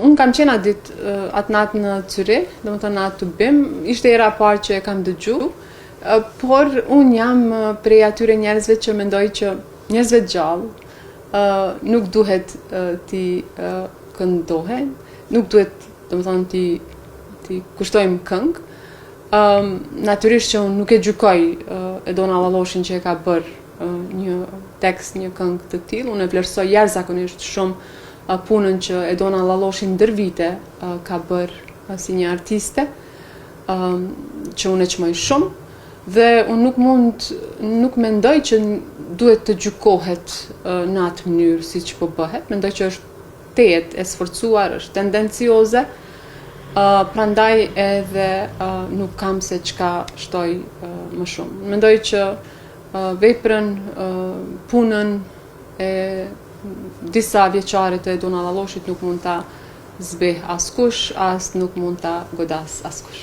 Unë kam qenë atë ditë, atë natë në Cyrih, domethënë në atë tubim, ishte hera e parë që e kam dëgju, por unë jam prej atyre njerëzve që mendoj që njerëzve të gjallë nuk duhet t'i këndohen, nuk duhet, domethënë, t'i t'i kushtojmë këngë. Natyrisht që unë nuk e gjykoj Edona Llaloshin që e ka bërë një tekst, një këngë të tillë. Unë e vlerësoj jashtëzakonisht shumë punën që Edona Llalloshi ndër vite ka bërë si një artiste, që unë e çmoj shumë dhe unë nuk mund nuk mendoj që duhet të gjykohet në atë mënyrë siç po bëhet. Mendoj që është tejet e sforcuar, është tendencioze. Prandaj edhe nuk kam se çka shtoj më shumë. Mendoj që veprën, punën e disa vjeçare të Edona Lalloshit nuk mund ta zbeh askush, as nuk mund ta godas askush.